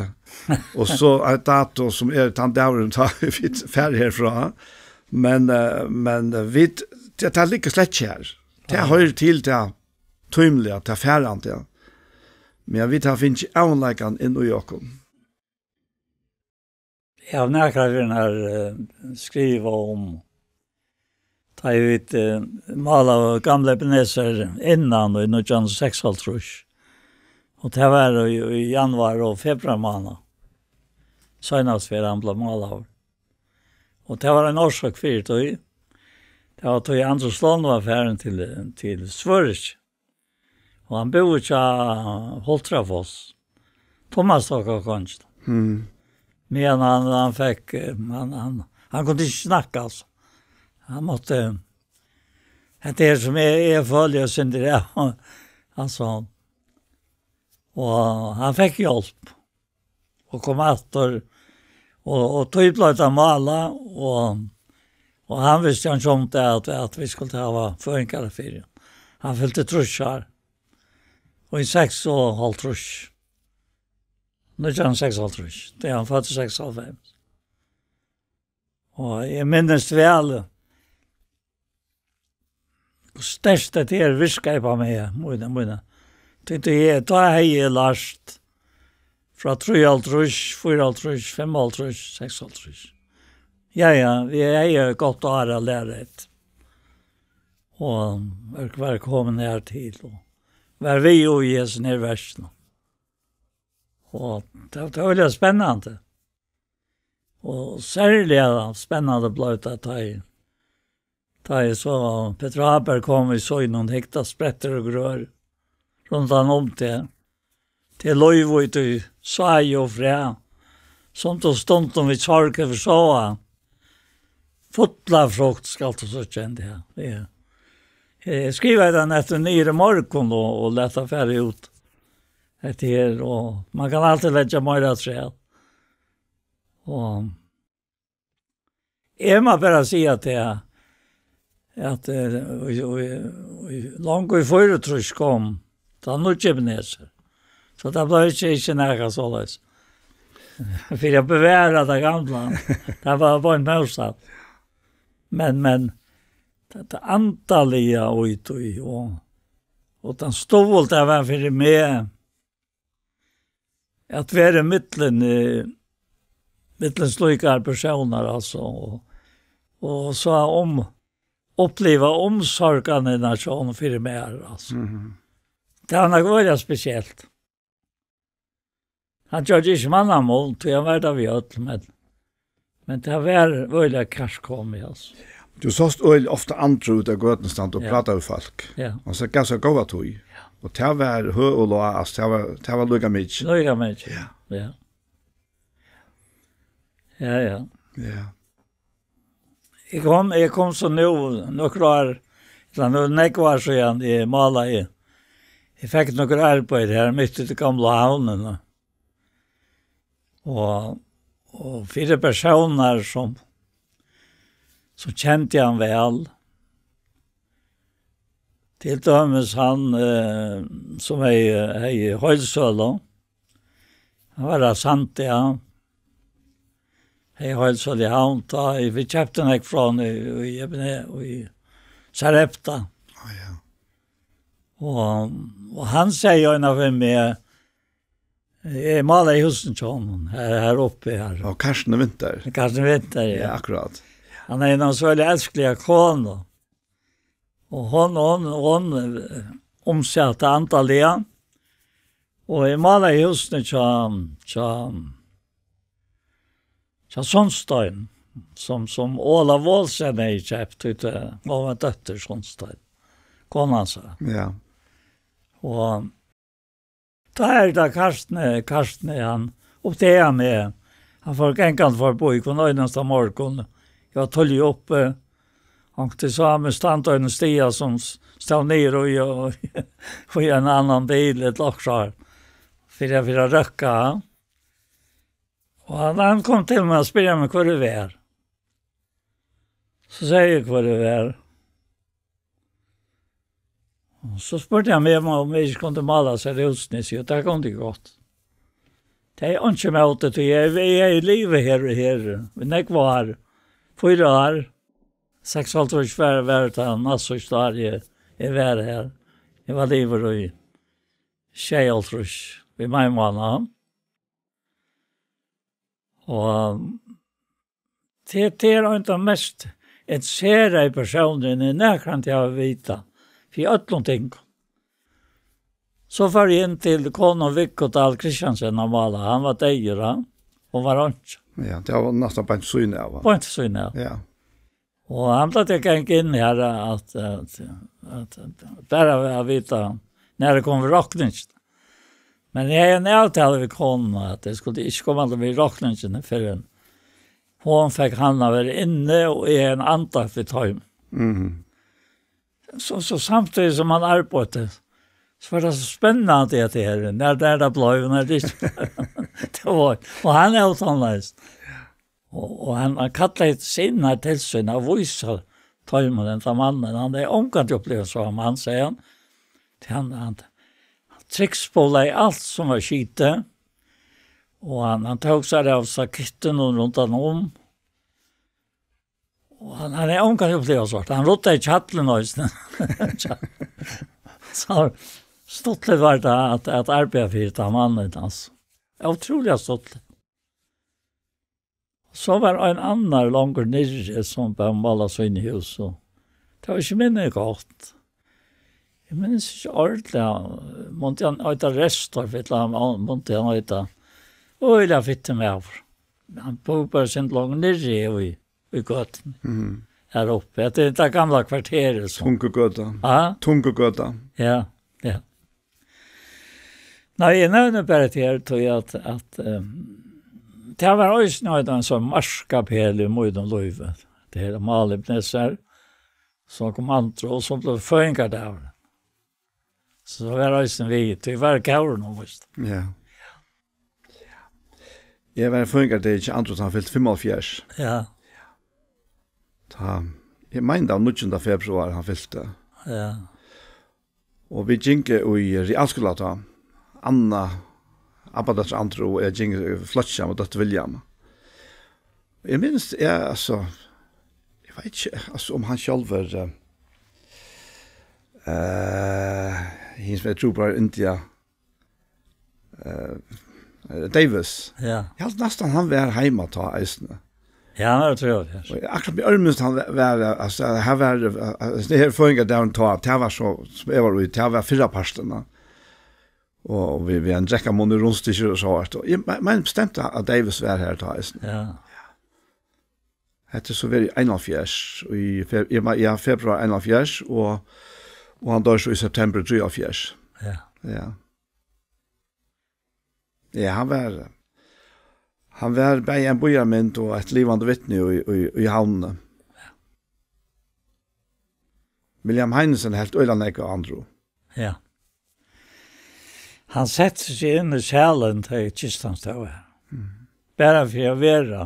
og so eitt dato sum er tann dagurin, tá vit fara herfrá. Men, eh, men vit, tað, tað liggur slett ikki her. Tað hoyrir til tað tímliga, tað farandi. Men vit hava fingið avleikan inn í okkum. Eg havi nakrar ferðir, eh, skrivað um, tá ið vit, eh, málaðu gamla Ebenezer innan í nítjan hundrað og seksoghálvtrýss. Og tað var í, í januar og februar mánað. Seinast ferð hann bleiv málaður. Og tað var ein orsøk fyri tí. Tað var tí Andrus Lund var farin til, til Svøríki. Og hann búði hjá Holtrafoss. Tummastókkonginum. Mm. Meðan hann, hann fekk, eh, hann, hann, hann kundi ikki snakka, altso. Hann mátti, hetta er sum eg, eg føli og syndir av. Altso, og hann fekk hjálp. Og kom aftur, og, og tí bleiv tað málað, og, og hann visti hann sum tað, at, at vit skuldu hava føðingardag fyri. Hann fylti trýss ár. Og í seksoghálvtrýss. Nítjan hundrað og seksoghálvtrýss. Tað er hann føddur seksoghálvfems. Og eg minnist væl, hvussu sterkt hetta her virkaði upp á meg, mína, mína. Tí, tí eg, tá hevði eg lært frá trýoghálvtrýss, fýraoghálvtrýss, fimmoghálvtrýss, seksoghálvtrýss. Ja, ja, vit hevði eitt gott ár at læra hetta. Og var, var komin her til, og var við í hesum her verkinum. Og tað, tað var veldig spennandi. Og serliga spennandi bleiv tað, tá ið, tá ið so Petur Háberg kom við sínum hygg, tað sprettur og grør rundan um teg. Tað er lív í tí sáa og fræ, sum tú stundum við sorg hevur sáað. Fulla frukt skalt tú síggja enn tað. Ja. Eg skrivaði tað næstan niður í morgun og, og læt tað fara út. Hetta her, og man kann altíð leggja meira afturat. Og eg má bara siga tað, at, eh, í, í, í, longu í fýraogtrýss kom tann nýggi Ebenezer. So tað bleiv ikki, ikki nakað soleiðis. Fyri at bevara tað gamla. Tað var bara ein mótsatt. Men, men, tað, tað andaliga í tí, og, og tann stuðul tað var fyri meg, at vera millum, eh, millum slíkar persónar, altso, og, og so um, uppliva umsorganina hjá honum fyri mær, altso. Mhm. Tað var nakað øgiliga spesielt. Hann gjørdi ikki mannamun, tí hann var tað við øll, men, men tað var øgiliga kærkomið, altso. Tú sást øgiliga ofta Andra úti á gøtuni standa og Ja. práta við fólk. Ja. Og so gav sær góða tíð. Ja. Og tað var høg og lág, altso, tað var, tað var líka mikið. Líka mikið, ja. Ja. Ja, ja. Ja. Eg kom, eg kom so nú, nøkur ár, ella nú, nógv ár síðan, eg málaði. Eg fekk nøkur arbeiði her mitt í tí gamla havnini. Og, og fyri persónar sum, sum kendi hann væl. Til dømis hann, eh, sum hevði, hevði heildsølu. Hann var av Sandi, ja. Hevði heildsølu í Havn, tá eg, vit keyptu nógv frá honum í, í, í, í Sarepta. Á, ja. Og, og hann segði eina fyri meg, eg málaði húsini hjá honum, her, her uppi her. Og Carsten Winther. Carsten Winther, ja. Ja, akkurát. Hann hevði eina so elskliga konu. Og hon, hon, hon, eh, umsat andaliga. Og eg málaði húsini hjá, hjá, hjá Sundstein, sum, sum Ólavur Olsen hevði keypt, tí tað var ein dóttir Sundstein, kona hansara. Ja. Og Tá er tað Karsten, Karsten, hann uppdagaði meg. Hann fór gangandi forbi hvønn einasta morgun. Eg var tíðliga uppi. Hann sá meg standa á einum stiga sum s-, stóð niður í, og, og í ein annan bil, ella okkurt, fyri, fyri at røkka. Og hann, hann kom til meg og spurdi meg, hvør eg var. So segði eg, hvør eg var. Og so spurdi hann meg, um, um eg ikki kundi mála sær húsini, so tað kundi eg gott. Tað er einki ímóti, tí eg, eg, eg livi her, her, í nógv ár, fýra ár, seksoghálvtrýss var, var tað næstsíðsta ár, eg, eg var her. Eg var liðugur í sjeyoghálvtrýss, í mai mánað. Og tað, tað er ein av mest interesseraðu persónunum, eg nakrantíð havi vitað, fyri øllum tingum. So fór eg inn til konu Viggo Dahl Christiansen og mála. Hann var deyður, hann. Hon var einki. Ja, tað var næstan beint sýn av, va? Beint sýn av. Ja. Og hann plagdi at ganga inn her at, at, at, at bara at vita, nær tað kom við rokningini. Men eg hevði ein avtalu við konuna, at eg skuldi ikki koma til við rokningini fyrr enn hon fekk hann at vera inni, og eg hevði ein andakt við teimum. Mhm. So, so samtíðis sum hann arbeiddi, so var tað so spennandi, at tað her, nær, nær tað bleiv, nær tað ikki. Tað var, og hann er ótolnaðist. Og, og hann, hann kallaði seg inn her til sín at vísa teimum henda mannin. Hann hevði ongantíð upplivað so ein mann, segði hann. Tí hann, hann, hann trykkspolaði alt sum var skitið. Og hann, hann tók sær av sakittinum rundan um. Og hann, hann hevði ongantíð upplivað so. Hann ruddaði kjallin eisini. So stuttligt var tað at, at arbeiða fyri tann mannin, altso. Ótrúliga stuttligt. So var ein annar longur niðri, sum bað mála síni hús, og tað var ikki minni gott. Eg minnist ikki ordiliga, mundi hann eita Restorff, ella hann, mundi hann eita, øgiliga fittur maður. Hann búði bara sinn longur niðri í, í gøtuni. Mhm. Her uppi. Hetta er tað gamla kvarterið, so. Tungugøta. Ha? Tungugøta. Ja, ja. Nei, eg nevni bara til her, tí at, at, eh, tað var eisini ein, ein sånn markað pæl í mínum lívi. Tað her málefnið her, so kom Andro, og so bleiv føðingardagur. So var eisini við, tí var góður nú, veist. Ja. Eg var føðingardegi hjá Andro, tá hann fylti fimmoghálvfjerðs. Ja. Tá, eg meini, tað var níggjunda februar, hann fylti. Ja. Og vit gingu í realskúla tá. Anna, abbadóttir Andro, og eg gingu í flokki saman við dóttur William. Eg minnist, eg, altso, eg veit ikki, altso, um hann sjálvur, eh, eh, hin sum er trúboðari í India, eh, Davis. Ja. Eg helt næstan, hann var heima tá eisini. Ja, hann var trúboðari, ja. Og akkurát við ørmist hann var, var, altso, her var, altso, her føðingardagurin tá, tað var so, sum eg var í, tað var fyrrapartin, ja. Og vit, vit ein drekkamunn í rundstykkir og so vart. Og eg me-, meini bestemt at Davis var her tá eisini. Ja. Hetta er so verið í einoghálvfjerðs, í fe-, í ma-, ja, februar einoghálvfjerðs, og, og hann doyr so í september trýoghálvfjerðs. Ja. Ja. Ja, hann var, hann var bæði ein býarmynd og eitt livandi vitni í, í, í Havnini. William Heinesen helt øgiliga nógv av Andro. Ja. Hann setti seg inn í salin, tá ið kistan stóð har. Mhm. Bara fyri at vera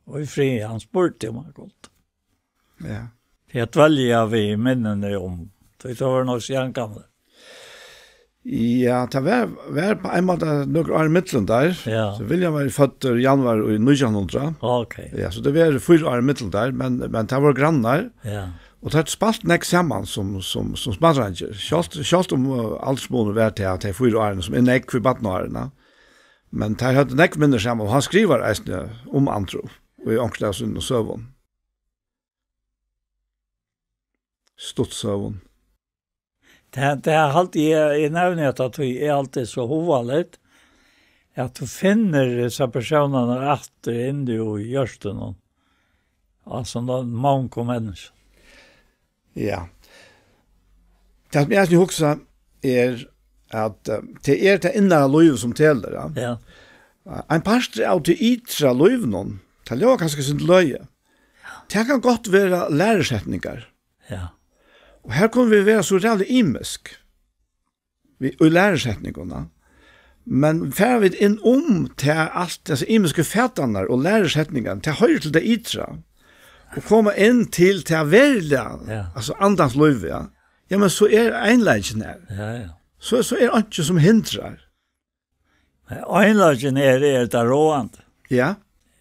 og í frið, hann spurdi um hann kundi. Ja. Fyri at dvelja við minnini um, tí tað var nokk so javngamlir. Ja, tað var, var á ein máta nøkur ár ímillum teir. Ja. So William var føddur í januar í nítjan hundrað. Ok. Ja, so tað var fýra ár ímillum teir, men, men teir vóru grannar. Ja. Og teir spældu nógv saman sum, sum, sum smádreingir. Sjálvt, sjálvt um, eh, aldursmunur var til at tey fýra árini, sum er nógv fyri barnaárini. Men teir høvdu nógv minni saman, og hann skrivar eisini um Andro í onkrum av sínum søgum. Stuttsøgum. Tað, tað haldi eg, eg nevni hetta, tí eg haldi so hugaligt, at tú finnur hesar persónarnar aftur inni í hjørtunum. Altso, ná-, mongum menniskjum. Ja. Tað sum eg eisini hugsi er, at, eh, tað er tað innara lívið sum telur, ja. Ja. Ein partur av tí ytra lívinum, tað ljóðar kanska sum løgið. Tað kann gott vera lærusetningar. Ja. Og her kunnu vit vera so ræðuliga ymisk við, í lærusetninguna. Men fara vit inn um tað alt, hesar ymisku fatanirnar og lærusetningarnar, tað hoyrir til tað ytra. Og koma inn til tað veruliga, ja, altso andans lív, ja. Ja, men so er einleikin her. Ja, ja. So, so er einki sum hindrar. Einleikin er, er tað ráðandi. Ja.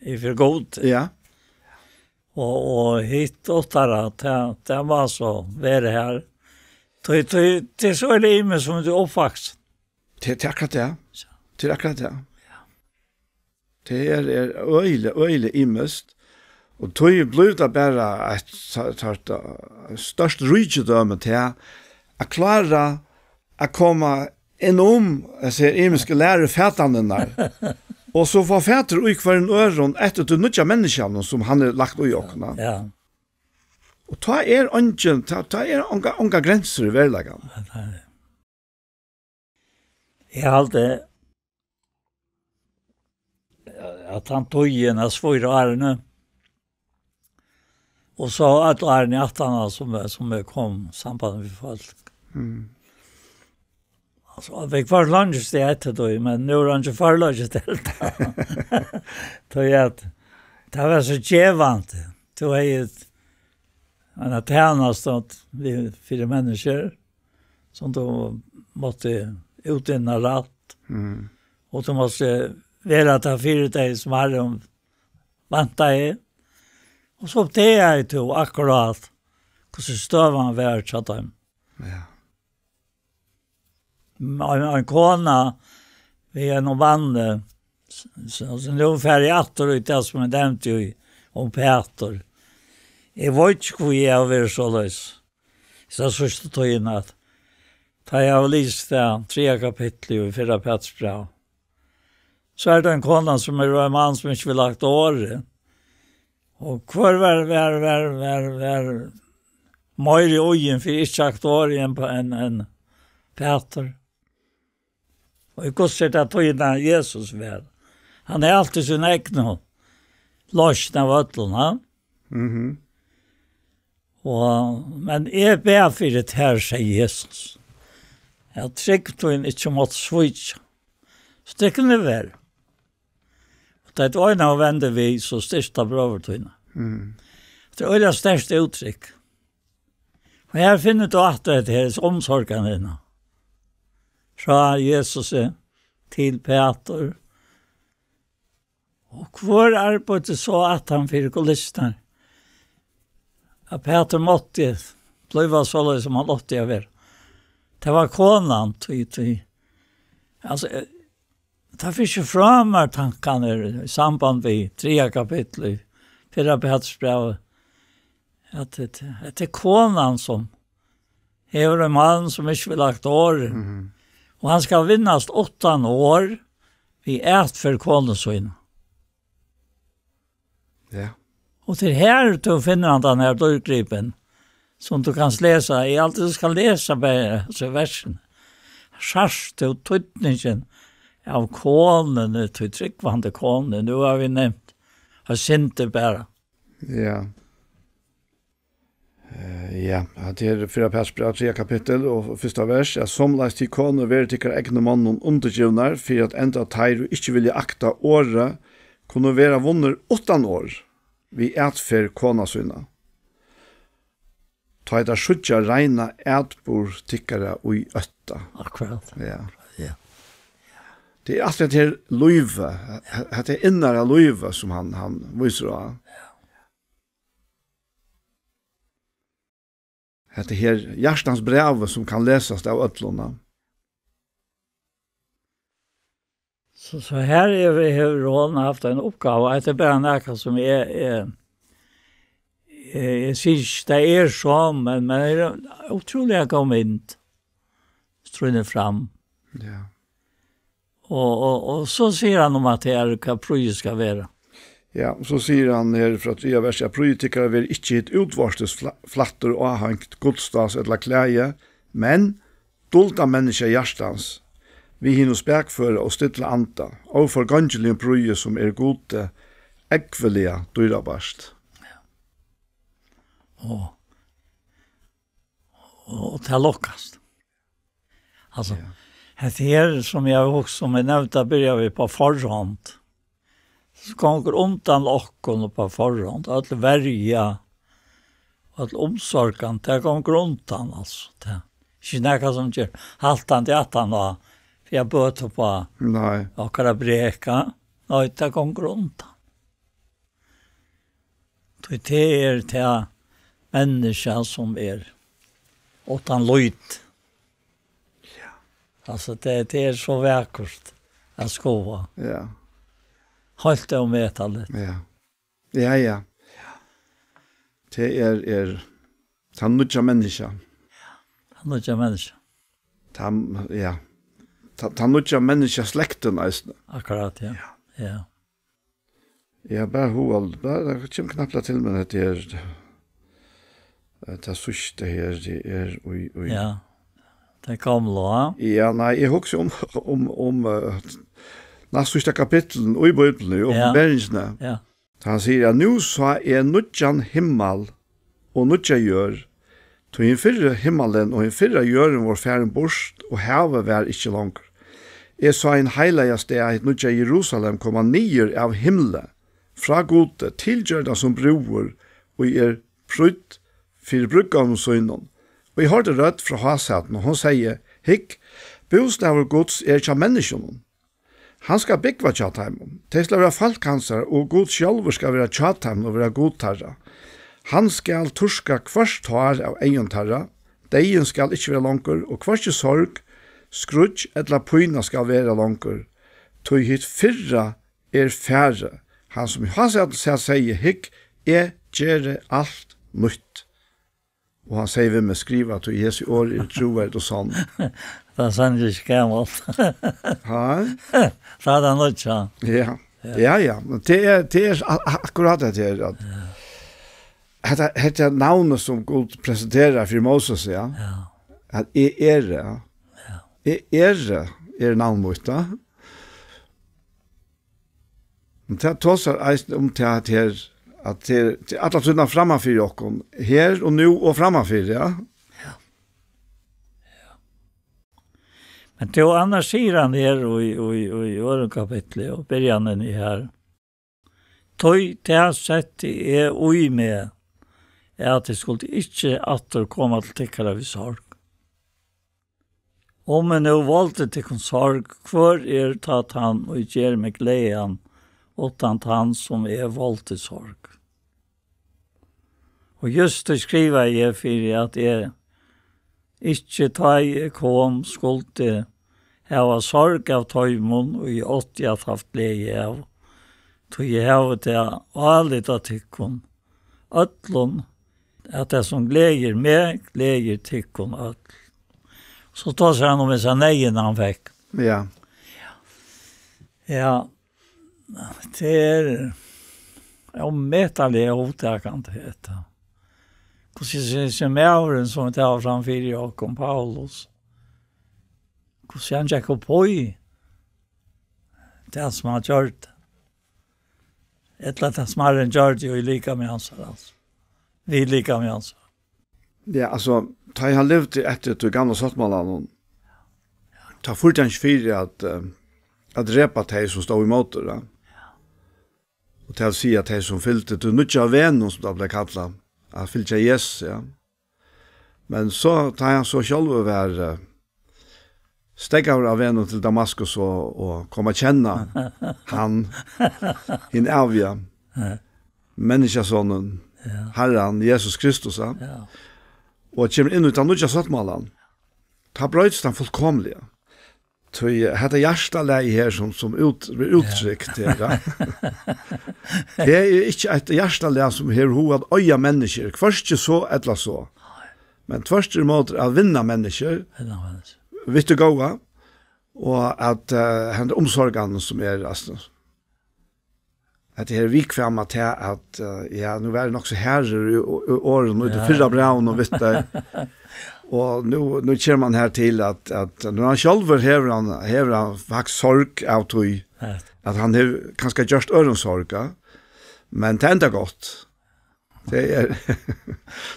Er fyri Gud. Ja. Og, og hitt ottara, tað, tað má so vera her. Tí, tí, tí so er tað ymiskt sum tú er uppvaksin. Tað, tað er akkurát tað. So. Tað er akkurát tað. Ja. Tað er, er øgiliga, øgiliga ymiskt. Og tí blívur tað bara eitt, eitt, eitt, eitt stórt ríkidømi til at klára at koma inn um, eg sigi, ymisku lærufatanirnar. Og so fáa fatur í hvørjum øðrum eftir tí nýggja menniskjanum, sum hann er lagt í okkum, ja. Ja. Og tá er eingin, tá, tá er onga, onga grensur í veruleikanum. Ja, tað er. Eg haldi, at hann tíðin, at fýra árini, og so øll árini aftan á, sum, sum eg kom samband við fólk. Mm. Altso, at vit var leingi stað eftir tí, men nú er hann ikki farløgið til tað. Tí at tað var so gevandi. Tú hevði eina tænastu við, fyri menniskjur, sum tú mátti útinna rætt. Mm. Og tú mátti vera tað fyri tey sum Harrin væntaði. Og so uppdagaði tú akkurát, hvussu støðan var hjá teimum. Ja. Ein, ein kona við einum manni, s-, s-, so nú fari eg aftur í tað, sum eg nevndi í, um Pætur. Eg veit ikki, hví eg havi verið soleiðis. So síðstu tíðina, at tá eg havi lisið tað triðja kapitlið í fyrra Pætursbrævi, so er tað ein kona, sum er ein mann, sum ikki vil lagt orðið. Og hvør var, var, var, var, var meiri íðin fyri ikki lagt orðið enn, enn, enn Pætur? Og í hvussu er tað tíðina Jesus var? Hann er altíð sín egnu loysn av øllum, ha? Mhm. Og, men eg bað fyri tær, segði Jesus, at trúgv tín ikki mátti svíkja. Stykkin er verð. Og tá tú eina og vendir við, so styrkta brøður tínar. Mm. Tað er øgiliga sterkt úttrykk. Og her finnur tú aftur hetta her, umsorgan hana. Frá Jesusi til Pætur. Og hvør arbeiddi so at hann fyri kulissurnar? At Pætur mátti blíva soleiðis, sum hann átti at vera. Tað var konan, tí, tí. Altso, eh, tað fer ikki frá mær tankarnir í samband við triðja kapittul í fyrra Pætursbrævi, at, at, at tað er konan, sum hevur ein mann, sum ikki vil lagt orð. Mhm. Og hann skal vinnast uttan orð við atferð konu sín. Ja. Og til her, tú finnur hann, tann her dýrgripin, sum tú kanst lesa. Eg haldi, tú skal lesa bara hesi versini. Sært tú týdningin av konuni, tí trúgvandi konuni? Nú hava vit nevnt eitt sindur bara. Ja. Eh, ja, at her fyrra Pætursbræv, triðja kapittul og fyrsta vers, at somuleiðis tit konur, verið tykkara egnu monnum undirgivnar, fyri at enda teir, ið ikki vilja akta orðið, kunnu vera vunnir uttan orð við atferð kona sína, tá ið teir síggja reina atburð tykkara í ótta. Akkurát. Ja. Ja. Tað er alt hetta her lívið, he-, hetta innara lívið, sum hann, hann vísir á. Ja. Hetta her hjartans brævið, sum kann lesast av øllum, ja. So, so her er, hevur hon havt eina uppgávu, hetta er bara nakað, sum eg, eg, eg, eg sigi ikki, tað er so, men, men er ein ótrúliga góð mynd, sum trínur fram. Ja. Og, og, og so sigur hann um, at tað er, hvat prýði skal vera. Ja, og so sigur hann her frá triðja versi, at prýði tykkara verði ikki hitt útvortis fla-, flættur áhongt gullstás ella klæði, men dulda menniskja hjartans, við hinum spakføra og stilla anda, óforgongiligum prýði, sum er Gudi ógvuliga dýrabært. Og, og tað lukkast. Altso, ja. Hetta her, sum eg havi hugsað um, eg nevndi at byrja við på forhånd. So gongur undan okkum og på forhånd. Øll verja, øll umsorgan, tað gongur undan, altso. Tað er ikki nakað sum ger haltandi aftan á, fyri at bøta upp á Nei. okkara brek. Nei, tað gongur undan. Tí tað er tað menniskja sum er uttan lít. Ja. Altso, tað, tað er so vakurt at skoða. Ja. Heilt ómetaligt. Ja. Ja, ja. Tað er, er tað nýggja menniskja. Tað nýggja menniskja. Tað, ja. Tað, tað nýggja menniskja slektin eisini. Akkurát, ja. Ja. Ja. Ja, bara hugald, bara, tað kemur knappliga til, men hetta er, eh, tað síðsta her, tað er í, í Ja, tað gamla. Ja, nei, eg hugsi um, um, um, eh, næst síðsta kapittul í Bíbliuni, um Ja. Opinberingina. Ja. Tá hann sigur, at nú sá eg nýggjan himmal og nýggja jørð, tí hin fyrri himmalin og hin fyrra jørðin vóru farin burt, og havið var ikki longur. Eg sá hin heilaga stað, hitt nýggja Jerusalem, koma niður av himli, frá Gudi, tilgjørdan sum brúður, ið er prýdd fyri brúðgómi sínum. Og eg hoyrdi rødd frá hásætinum, hon segði, Hygg, bústaður Guds er hjá menniskjunum. Hann skal búgva hjá teimum. Tey skulu vera fólk hansara, og Gud sjálvur skal vera hjá teimum og vera Gud teirra. Hann skal turka hvørt tár av eygum teirra. Deyðin skal ikki vera longur, og hvørki sorg, skríggj ella pína skal vera longur, tí hitt fyrra er farið. Hann, sum í hásætinum sat, segði, Hygg, eg geri alt nýtt. Og hann segði við meg, Skriva, tí Jesu orð er trúverð og sann. Tað er sanniliga ikki gamalt. Ha? Tað er tað nýggja. Ja. Ja. Ja, ja. Men tað er, tað er a-, a-, akkurát tað her, at Ja. hetta, hetta er navnið sum Gud presenterar fyri Moses, ja. Ja. At eg eri, ja. Ja. Eg eri, er navn mítt, ja. Men tað tosar eisini um tað at her, at her, til alla tíðina frammanfyri okkum, her og nú og frammanfyri, ja. Ja. Ja. Men tó annars sigur hann her í, í, í øðrum kapitli og byrjanin í her. Tí tað setti eg í meg, at eg skuldi ikki aftur koma til tykkara við sorg. Um eg nú voldi tykkum sorg, hvør er tá tann, ið ger meg glaðan, uttan tann, sum eg voldi sorg? Og júst tí skrivaði eg, fyri at eg ikki, tá eg kom, skuldi hava sorg av teimum, ið eg átti at havt gleði av, tí eg havi tað álit á tykkum øllum, at tað, sum gleðir meg, gleðir tykkum øll. So tosar hann um hesa neyðina, hann fekk. Ja. Ja, tað er ómetaliga hugtakandi, hetta. Hvussu hesin maðurin, sum vit hava framfyri okkum, Paulus, hvussu hann gekk upp í tað, sum hann gjørdi. Ella tað, sum Harrin gjørdi í likami hansara, altso. Við likami hansara. Ja, altso, tá hann livdi eftir tí gamla sáttmálanum, tá furdi hann ikki fyri at, eh, at drepa tey, sum stóðu ímóti, ja. Og tað vil siga, tey, sum fylgdu tí nýggja vegnum, sum tað bleiv kallað, at fylgja Jesus, ja. Men so, tá hann so sjálvur var, eh, steðgaður á vegnum til Damaskus og, og kom at kenna hann, hin æviga Ja. Menniskjasonin, Ja. Harran Jesus Kristus, ja. Ja. Og kemur inn í tann nýggja sáttmálan, tá broytist hann fullkomiliga. Tí hetta hjartalagið her, sum, sum út-, verður Ja. úttrykt her, ja. Tað er ikki eitt hjartalag, sum hevur hug at oyða menniskjur, hvørki so ella so. Men tvørturímóti at vinna menniskjur, Vinna menniskjur. Við tí góða, og at, eh, henda umsorgan, sum er, altso, at tað her viðkvæma til at, eh, ja, nú var eg nokk so harður í, í, í orðum í tí Ja. fyrra brævinum, og veit tað. Og nú, nú kemur hann her til, at, at nú hann sjálvur hevur hann, hevur hann faktiskt sorg av tí, Ja. at hann hevur kanska gjørt øðrum sorg, ja. Men tað endar gott. Tað er,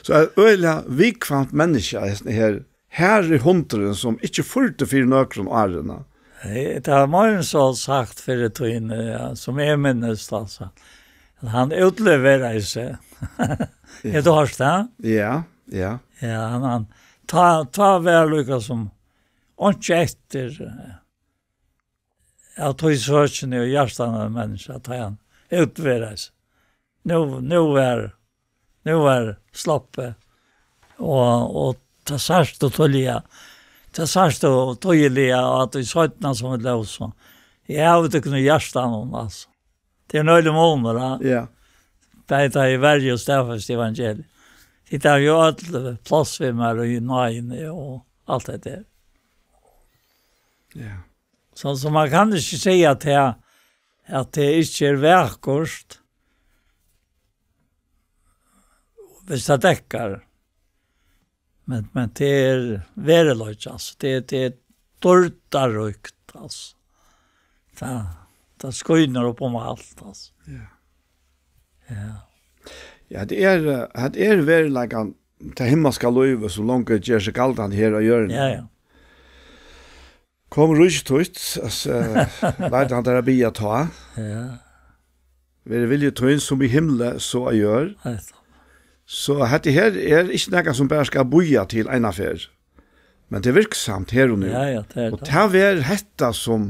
so er øgiliga viðkvæmt menniskja, hesin her, her er hundurin, sum ikki fýrdi fyri nøkrum árum, ja. Hey, tað er meira enn so sagt fyri tíðini, ja, sum eg minnist, altso. Hann útleveraði seg. Ja. Hevur tú hoyrt tað? Ja, ja. Ja, hann, hann, tá, tá var líka sum einki eftir, eh, av tí søkini og hjartanum á menniskja, tá hann útleveraði seg. Nú, nú var, nú var sloppið. Og, og tað sært tú týðiliga, tað sært tú týðiliga, at í seinna sum vit lósu, eg havi tykkum í hjartanum, altso. Tað er ein øgiligur munur, ja. Ja. Bæði tá ið verja og staðfesta evangeliið. Tit hava jú øll pláss við mær í náðini og alt hetta her. Ja. So, so man kann ikki siga at tað, at tað ikki er vakurt, hvis tað dekkar. Men, men tað er veruleiki, altso. Tað, tað er dýrdarríkt, altso. Tað, tað skínur upp um alt, altso. Ja. Ja. Ja, tað er, eh, tað er veruleikin, tað himmalska lívið, sum longu ger seg galdandi her á jørðini. Ja, ja. Kom ríki títt, altso, eh, leit hann teir biðja tá. Ja. Verði vilji tín sum í himli, so á jørð. Hetta. So hetta her er ikki nakað sum bara skal bíða til eina ferð. Men tað er virksamt her og nú. Ja, ja, tað er Og tað. tað er hetta sum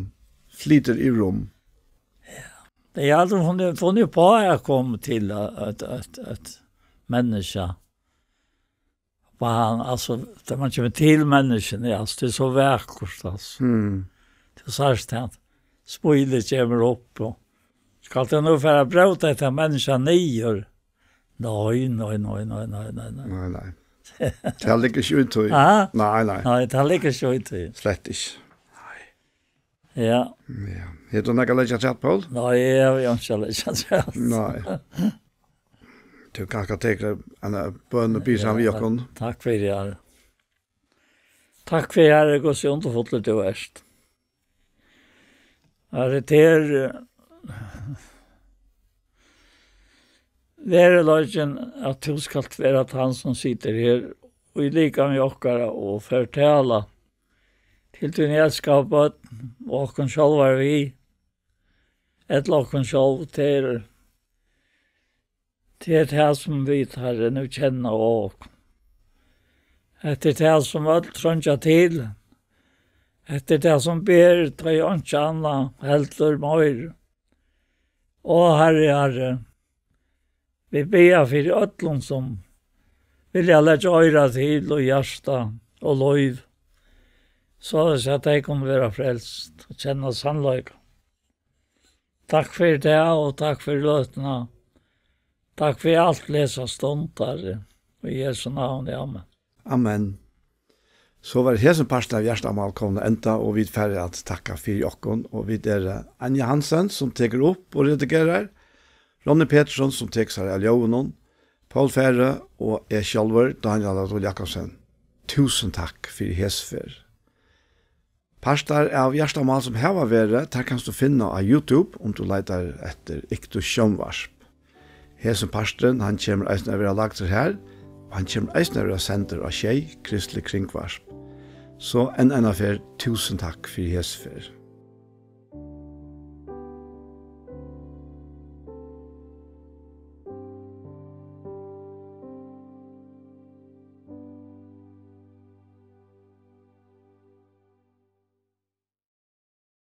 flytur í rúm. Eg havi aldri funnið, funnið upp á at koma til at, at, at, at menniskja. Var hann, altso, tá man kemur til menniskjuni, altso, tað er so vakurt, altso. Mm. Tú sært hann, spílið kemur upp, og skal tú nú fara at bróta hetta menniskja niður? Nei, nei, nei, nei, nei, nei, nei. Nei, nei. Tað liggur ikki í tí. Ha? Nei, nei. Nei, tað liggur ikki í tí. Slett ikki. Nei. Ja. Ja. Hevur tú nakað at leggja afturat, Poul? Nei, eg havi einki at leggja afturat. Nei. Tú kanska tekur eina bøn og biður saman við okkum. Takk fyri, ja. Takk fyri, Harri, hvussu undurfullur tú ert. Harri, tað er, eh, veruleikin, at tú skalt vera tann, sum situr her í likami okkara og fortala til tín elskaðu børn og okkum sjálvar við, ella okkum sjálv, tað er, tað er tað, sum vit, Harri, nú kenna á okkum. Hetta er tað, sum øll treingja til. Hetta er tað, sum ber, tá ið einki annað heldur meir. Ó, Harri, Harri, vit biðja fyri øllum, sum vilja leggja oyra til og hjarta og lív, soleiðis at tey kunnu vera frelst og kenna sannleikan. Takk fyri tað, og takk fyri løtuna. Takk fyri alt, lesa stund, Harri. Í Jesu navni, amen. Amen. So var hesin partur av Hjartamál komin at enda, og vit fara at takka fyri okkum, og vit eru Anja Hansen, sum tekur upp og redigerar, Ronny Petersson, sum tekur sær av ljóðinum, Poul Færø og eg sjálvur, Dánjal Adolfsson Jakobsen. Túsund takk fyri hesa ferð. Partar av Hjartamál, sum hava verið, tær kanst tú finna á YouTube, um tú leitar eftir Iktus Sjónvarp. Hesin parturin, hann kemur eisini at verða lagdur har, og hann kemur eisini at verða sendur á Sjey, Kristiligt Kringvarp. So enn eina ferð, túsund takk fyri hesa ferð.